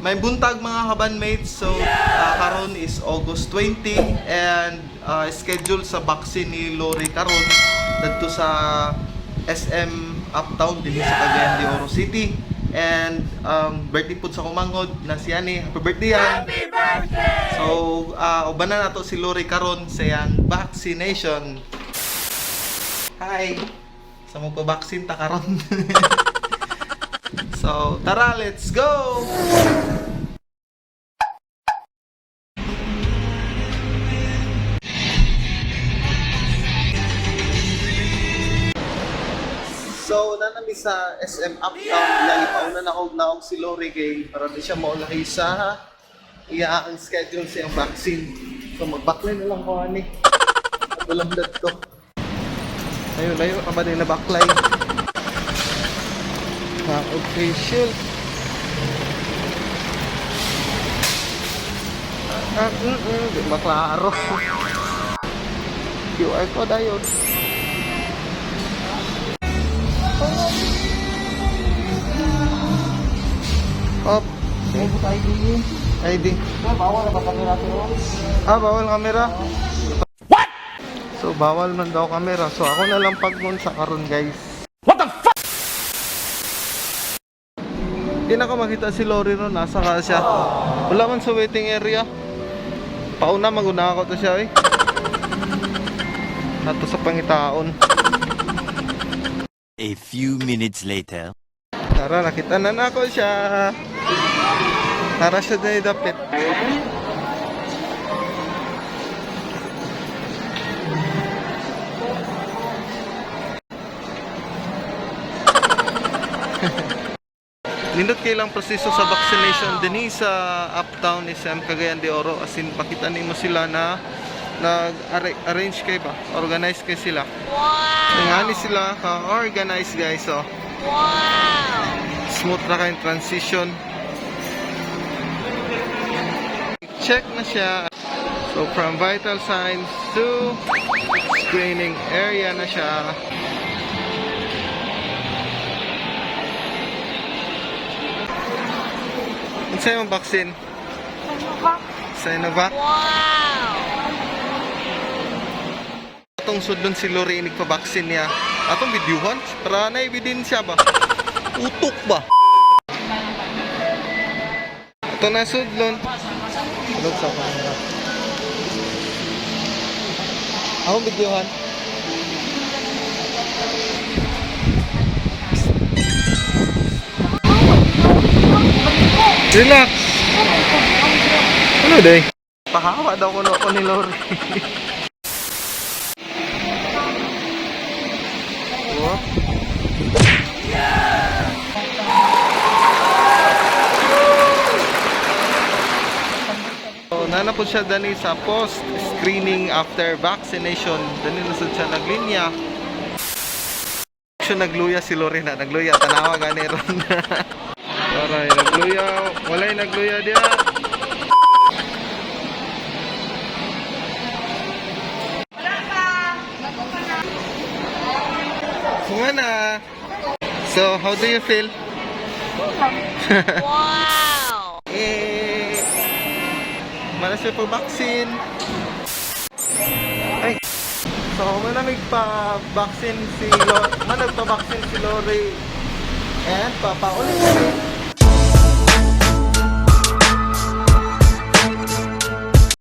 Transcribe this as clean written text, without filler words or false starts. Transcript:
May buntag, mga kabanmates. So, karon is August 20 and schedule sa vaccine ni Lori karon dadto sa SM Uptown dinhi sa Cagayan de Oro City. And birthday pud sa kumangod na si Ani. Happy birthday, yan! Happy birthday! So, uban na nato si Lori karon sa iyang vaccination. Hi! Sa mo pa-vaccine ta karon. So, tara, let's go! So, nanami sa SM Uptown, lagi pauna na ako naog si Lori kay para di siya maulahi sa iya ang schedule sa iyang vaccine. So, magbaklay na lang ko ani. Walang to. Layo, layo ka ba din na baklay? Og face shield. Di maklaro. QR code ayon. Op. ID. Bawal na ba kamera pero? Ah, bawal kamera. What? So, bawal man daw kamera. So, ako na lang pagmun sa karon, guys. What the fuck? Hindi na ko makita si Lori ron. Nasa ka siya. Wala man sa waiting area. Pauna, maguna ako to siya, eh. Nato sa pangitaon. A few minutes later. Tara, nakita na nako siya. Tara siya dahil dapit. Nindot kay lang proseso sa vaccination dinhi sa Uptown SM Cagayan de Oro, as in pakita nimo sila na nag-arrange kay ba, organize kay sila. Wow. Ngani sila ka-organize, guys, oh. Smooth na kayong transition. Check na siya. So from vital signs to screening area na siya. Unsa yung vaccine? Sinovac. Wow! Atong sudlon si Lori inig pa vaccine niya. Atong videohan para na ebidensya ba? Utok ba? Ito na sudlon. Sulod sa camera. Akong videohan. Relax. Ano day? Pahawa daw kuno ko ni Lori. Whoop. So, nana po siya dani sa post-screening after vaccination. Dani na sad siya naglinya. Siya nagluya si Lorena, nagluya tanawa gani ron. Aray, nagluya, walay nagluya diya. So nga na. So, how do you feel? Wow! Eh, mana siya po vaccine. Ay, so manamig pa vaccine si Lo, managpa vaccine si Lori. And papaulit kami.